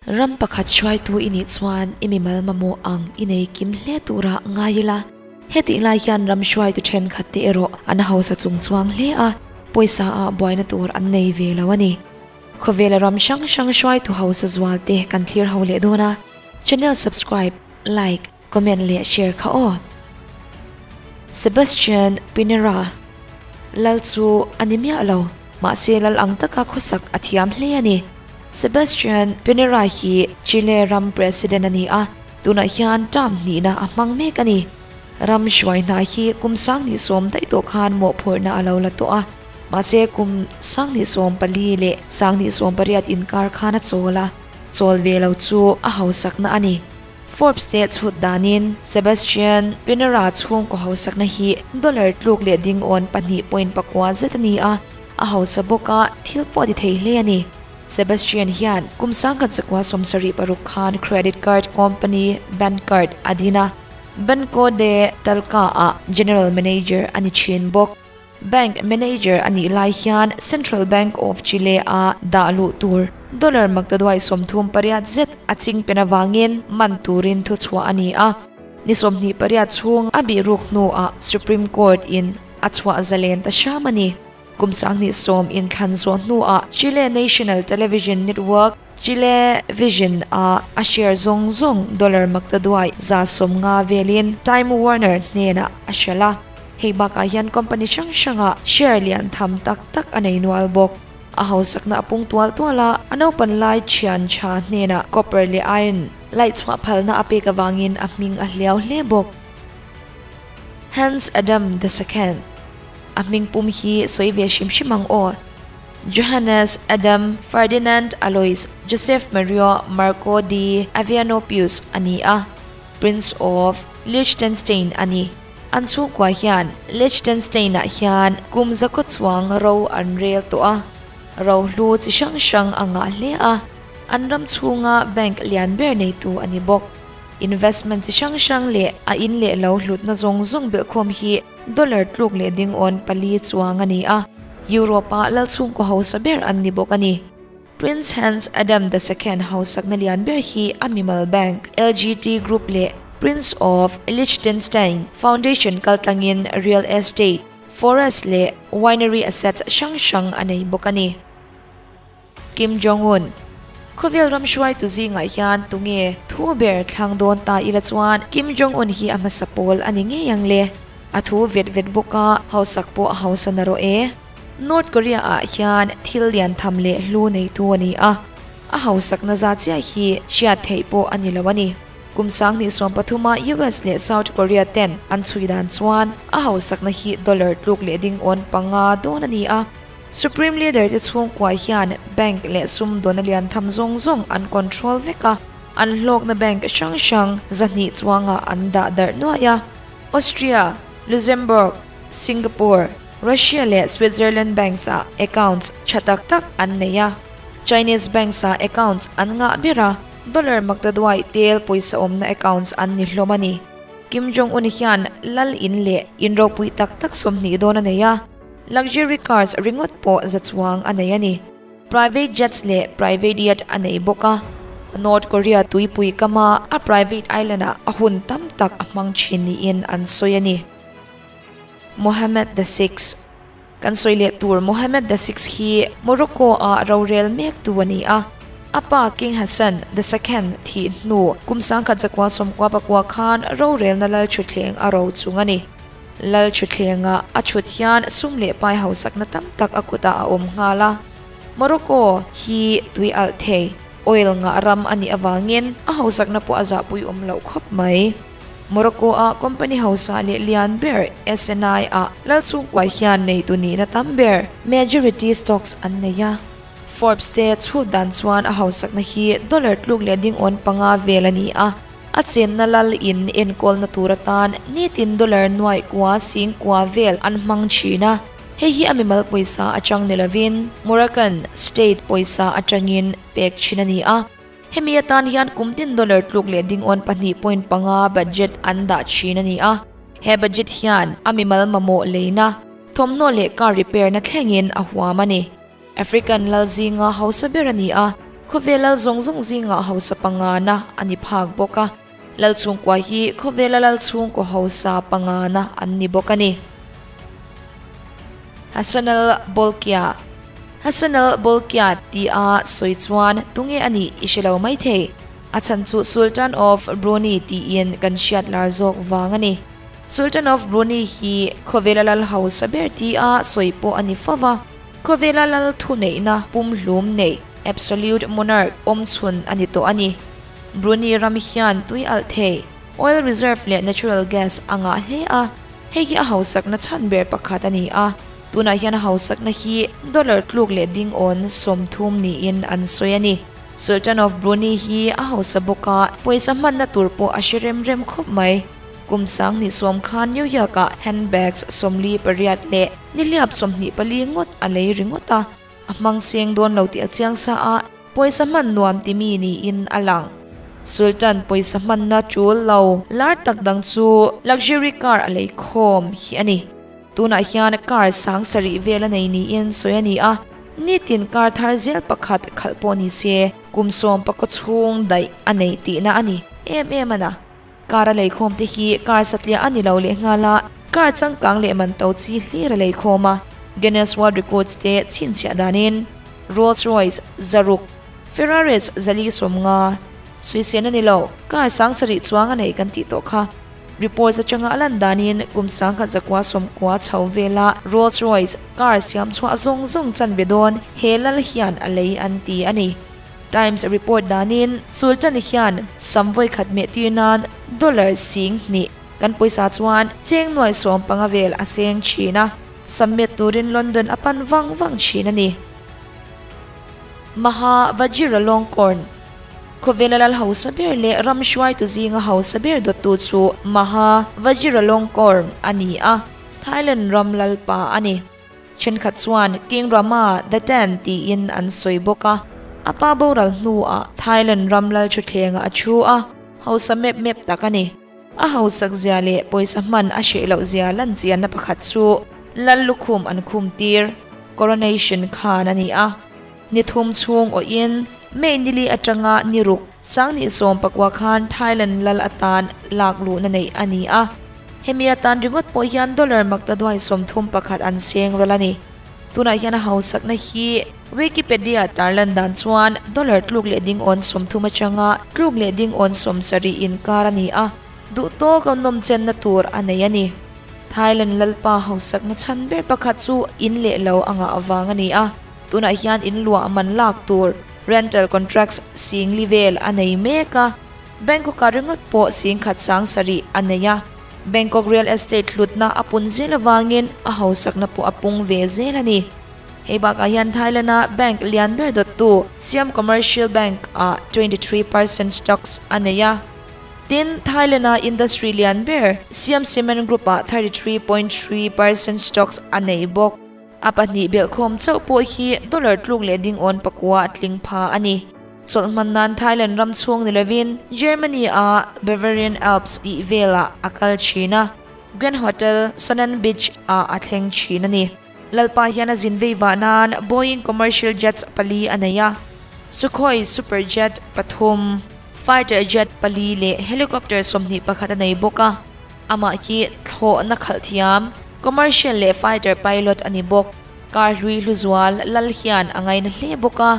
Ram pakhat hruaitu i nih chuan i mimal mamawh ang i nei kim hle tura ngai ila. Hetih lai hian ram hruaitu thenkhat te erawh an hausa chung chuang hle a, pawisa ah buaina tur an nei ve lo a ni. Khawvela ram hrang hrang hruaitu hausa zual te kan thlir ho leh dawn a, channel subscribe, like, comment leh share kha aw. Sebastian Pinera Lal chu a ni miah lo, mahse lal ang taka khawsak a thiam hle a ni. Sebastian Pinera hi Chile ram president a ni a, tunah hian term hnihna a hmang mek a ni. Ram hruai hna hi kum sanghnih sawm daih tawh khan mawhphurhna a lo la tawh a, mahse kum sanghnih 14 leh sanghnih 18 inkar khan a chawl a, chawl ve lo chu a hausakna a ni. Forbes te chhut danin Sebastian Pinera chhungkaw hausakna hi dollar tluk leh ding awn 2.9 zet a ni a, a hausa bawk a, thil pawh a ti thei hle a ni. Sebastian hian kum 1976 khan credit card company Bancard a din a, Banco de Talca ah general manager a ni thin bawk. Bank manager a nih lai hian Central Bank of Chile a dah luh tur dollar maktaduai 38 zet a ching pen avangin man turin thu chhuah a ni a. Ni 28 chhung a bihruk hnuah Supreme Court in a chhuah zalen ta hram a ni. Kum 2010 in thlan zawh hnuah Chile National Television Network Chilevision a a share zawng zawng dollar maktaduai 150 velin Time Warner hnenah a hralh a. Hei bakah hian company hrang hranga share lian tham tak tak a nei nual bawk. A hausakna a pung tual tual a, a naupan lai thian tha hnenah copper leh iron laih chhuah phalna a pek avangin a hming a hliau hle bawk. Hans Adam the Second a hming pum hi sawi ve hrim hrim ang aw. Johannes Adam Ferdinand Alois Joseph Mario Marco di Aviano Pius a ni a, Prince of Liechtenstein a ni. An chhungkua hian Liechtenstein ah hian kum zakaw chuang ro an rel tawh a, ro hlu chi hrang hrang a ngah hle a, an ram chhunga bank lian ber neitu a ni bawk. Investment chi hrang hrang leh a in leh lo hlutna zawng zawng belhkhawm hi dollar tluk leh ding awn pali chuang a ni a, Europe ah lal chhungkaw hausa ber an ni bawk a ni. Prince Hans Adam the Second hausakna lian ber hi a mimal bank LGT Group leh Prince of Liechtenstein Foundation kaltlangin real estate, forest leh winery assets hrang hrang a nei bawk a ni. Kim Jong-un Khawvel ram hruaitu zingah hian tunge thu ber thlang dawn ta ila chuan Kim Jong-un hi a hmasa pawl a ni ngei ang le. A thu vet vet bawk a, hausak pawh a hausa na rawh e. North Korea ah hian thil lian tham leh hlu neitu a ni a, a hausakna za chiah hi hriat theih pawh a ni lo a ni. Kum 2013 a US leh South Korea ten an chhui dan chuan a hausakna hi dollar tluk leh ding awn panga dawn a ni a. Supreme Leader te chhungkua hian bank leh sum dawna lian tham zawng zawng an control vek a, an hlawkna bank hrang hrang 200 chuanga an dah darh nuai a. Austria, Luxembourg, Singapore, Russia leh Switzerland banks ah accounts tha tak tak an nei a. Chinese banks ah accounts an ngah ber a, dollar maktaduai tel pawisa awmna accounts an ni hlawm a ni. Kim Jong-un hian lal in leh in ropui tak tak 20 dawn a nei a, luxury cars ringawt pawh za chuang a nei a ni. Private jets leh private yacht a nei bawk a. North Korea tuipui kama a private island ah a hun tam tak a hmang thin niin an sawi a ni. Mohammed the Sixth Kan sawi leh tur Mohammed the Sixth hi Morocco ah rorel mek tu a ni a. A pa King Hassan the Second thih hnu kum 1999 khan rorelna lal thutthleng a ro chung a ni. Lal thutthlengah a thut hian sum leh pai hausakna tam tak a kutah a awm nghal a. Morocco hi tui alh thei, oil ngah ram a nih avangin a hausakna pawh a zahpui awm loh khawp mai. Morocco a company hausa leh lian ber SNI ah lal chhungkua hian neitu nihna tam ber majority stocks an nei a. Forbes te chhut dan chuan a hausakna hi dollar tluk leh ding awn panga vel a ni a. A chenna lal in enkawlna tur atan nitin dollar nuai kua sing kua vel an hmang thin a. Hei hi a mimal pawisa atang ni lovin Moroccan state pawisa atangin pek thin a ni a. Hemi atan hian kumtin dollar tluk leh ding awn 2.5 budget an dah thin a ni a. He budget hian a mimal mamawh leina thawmhnaw leh car repair na thlengin a huam a ni. African lal zinga hausa ber a ni a. Khawvel lal zawng zawng zingah hausa pangana a ni phak bawk a, lal chhungkua hi khawvela lal chhungkaw hausa pangana an ni bawk a ni. Hassanal Bolkiah Hassanal Bolkiah tia sawi chuan tunge a nih i hre lo maithei. A chhan chu Sultan of Brunei tiin kan hriat lar zawk vang a ni. Sultan of Brunei hi khawvela lal hausa ber tia sawi pawh a ni fo va. Khawvela lal thuneihna pumhlum nei, absolute monarch, awm chhun a ni tawh a ni. Brunei ram hian tui alh thei, oil reserve leh natural gas a ngah hle a, hei hi a hausakna chhan ber pakhat a ni a. Tunah hian a hausakna hi dollar tluk leh dingawn 30 niin an sawi a ni. Sultan of Brunei hi a hausa bawk a, pawisa hmanna tur pawh a hre rem rem khawp mai. Kum 2010 khan New York-ah handbags 48 leh nihliap 24 ngawt a lei ringawt a, a hmang seng dawn lo tih a chiang sa a, pawisa hman nuam timi niin a lang. Sultan pawisa hmanna tul lo lar tak dang chu luxury car a lei khawm hi a ni. Tunah hian car 7000 vel a nei niin sawi a ni a, nitin car thar zel pakhat khalh pawh ni se kum 14 chhung daih a nei tihna a ni em em a na. Car a lei khawm te hi car satliah a ni lo leh nghal a, car changkang leh man to chi hlir a lei khawm a. Guinness World Records te chhinchhiah danin Rolls Royce 600, Ferraris 450, Suisen a ni lo, car 7000 chuang a nei kan tih tawh kha. Reports atanga a lan danin kum 1990 chho vela Rolls Royce car siam chhuah zawng zawng chanve dawn he lal hian a lei an ti a ni. Times report danin Sultan hian samvoi khat me tir nan dollar 2000 kan pawisa chuan cheng nuai 15 vel a seng thina sammet turin London apan wang wang thin a ni. Maha Vajiralongkorn Khawvela lal hausa ber leh ram hruai tu zinga hausa ber dawttu chu Maha Vajiralongkorn a ni a, Thailand ram lalpa a ni. Thenkhat chuan King Rama the Ten tiin an sawi bawk a, a pa boral hnuah Thailand ram lal thuthlengah a thu a, hausa mep mep tak a ni. A hausak zia leh pawisa hman a hreh loh zia lan chianna pakhat chu lal lukhum an khum tir coronation khan a ni a. Ni thum chhung awhin May nili atanga ni ruk 2019 khan Thailand lal atan lak luhna nei a ni a. Hemi atan ringawt pawh hian dollar makta duai 31 an seng ral a ni. Tunah hian a hausakna hi Wikipedia tarlan dan chuan dollar tluk leh dingawn 30 atanga tluk leh dingawn 70 inkar a ni a, duh tawk a nawm chenna tur a nei a ni. Thailand lalpa hausakna chhan ber pakhat chu in leh lo anga awang a ni a, tunah hian in luah man lak tur rental contracts 40 vel a nei mek a, Bangkok a ringawt pawh 7,000 a nei a. Bangkok real estate hlutna a pun zel awangin a hausakna pawh a pung ve zel a ni. Hei bakah hian Thailand-a bank lian ber dawttu Siam Commercial Bank a 23% stocks a nei a. Tin, Thailand-a industry lian ber Siam Cement Group a 33.3% stocks a nei bawk. A pahnih belhkhawm chauh pawh hi dollar tluk leh dingawn pakua a tling pha a ni. Chawlhman nan Thailand ram chhung ni lovin Germany a Bavarian Alps tih velah a kal thin a, Grand Hotel Sonnen Beach a a thleng thin a ni. Lalpa hian a zin vei vah nan Boeing commercial jets pali a nei a, Sukhoi Superjet 3, fighter jet pali leh helicopter 21 a nei bawk a. Amah hi thlawhna khalh thiam, commercial leh fighter pilot a ni bawk. Car hlui hluzual lal hian a ngaina hle bawk a.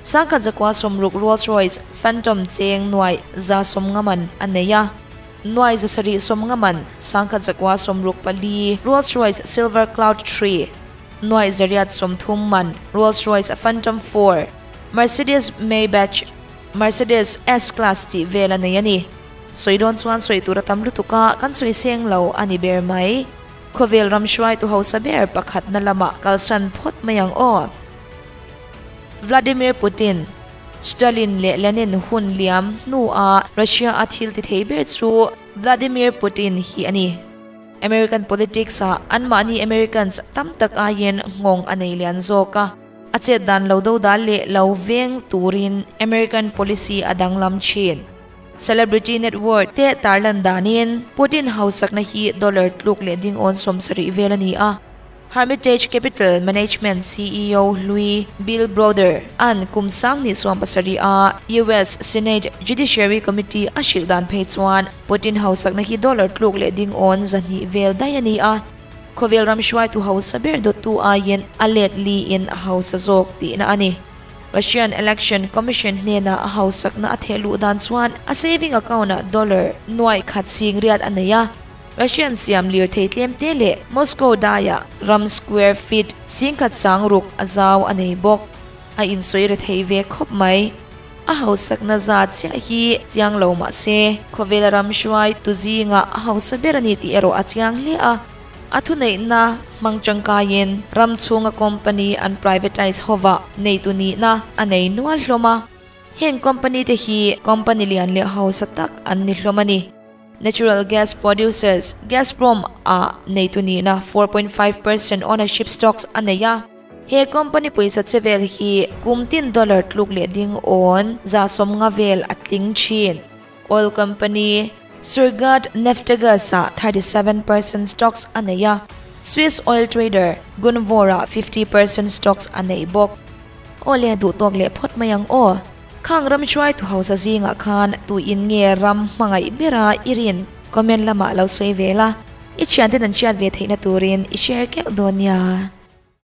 1960 Rolls Royce Phantom cheng nuai 150 man a nei a, nuai 750 man 1964 Rolls Royce Silver Cloud 3, nuai 830 man Rolls Royce Phantom 4, Mercedes Maybach, Mercedes S-Class tih vel a nei a ni. Sawi dawn chuan sawi tur a tam lutuk a, kan sawi seng lo a ni ber mai. Khawvel ram hruai tu hausa ber pakhat na lama kalsan phawt mai ang aw. Vladimir Putin Stalin leh Lenin hun liam hnu a Russia a thil ti thei ber chu Vladimir Putin hi a ni. American politics a anmahni Americans tam tak aiin nghawng a nei lian zawk a. A chet dan lo do dal leh lo veng turin American policy a danglam thin. Celebrity net worth te tarlan danin Putin hausakna hi dollar tluk leh dingawn 70 vel a ni a. Hermitage Capital Management ceo hlui Bill Browder an kum 27 a US Senate Judiciary Committee a hrilh dan phei chuan Putin hausakna hi dollar tluk leh ding awn 200 vel daih a ni a. Khawvel ram hruaitu hausa ber dawttu aiin a let liin a hausa zawk tihna a ni. Russian Election Commission hnena a hausakna a theh luh dan chuan a saving account-ah dollar nuaih khat sing riat a nei a. Russian siam lirthei tlem te leh Moscow daiah ram square feet 10,000 sang ruk a zau a nei bawk. A insawi re thei ve khawp mai. A hausakna zat chiah hi chiang lo mah se, khawvel ram hruai tu zingah a hausa ber a ni tih erawh a chiang hle a. A thuneihna hmang tangkaiin ram chhunga company an privatise hovah neitu nihna a nei nual hlawm a. Heng company te hi company lian leh hausa tak an ni hlawm a ni. Natural gas producers Gazprom ah neitu nihna 4.5% ownership stocks a nei a. He company pawisa che vel hi kum tin dollar tluk leh ding awn 150 vel a tling thin. Oil company Surgut Neftegas ah 37% stocks a nei a. Swiss oil trader Gunvor ah 50% stocks a nei bawk. Aw le duh tawk leh phawt mai ang aw. Khang ram hruaitu hausa zingah khan tu in nge ram hmangaih bera i rin comment lamah lo sawi ve la, i thianten an hriat ve theihna turin i share keuh dawn nia.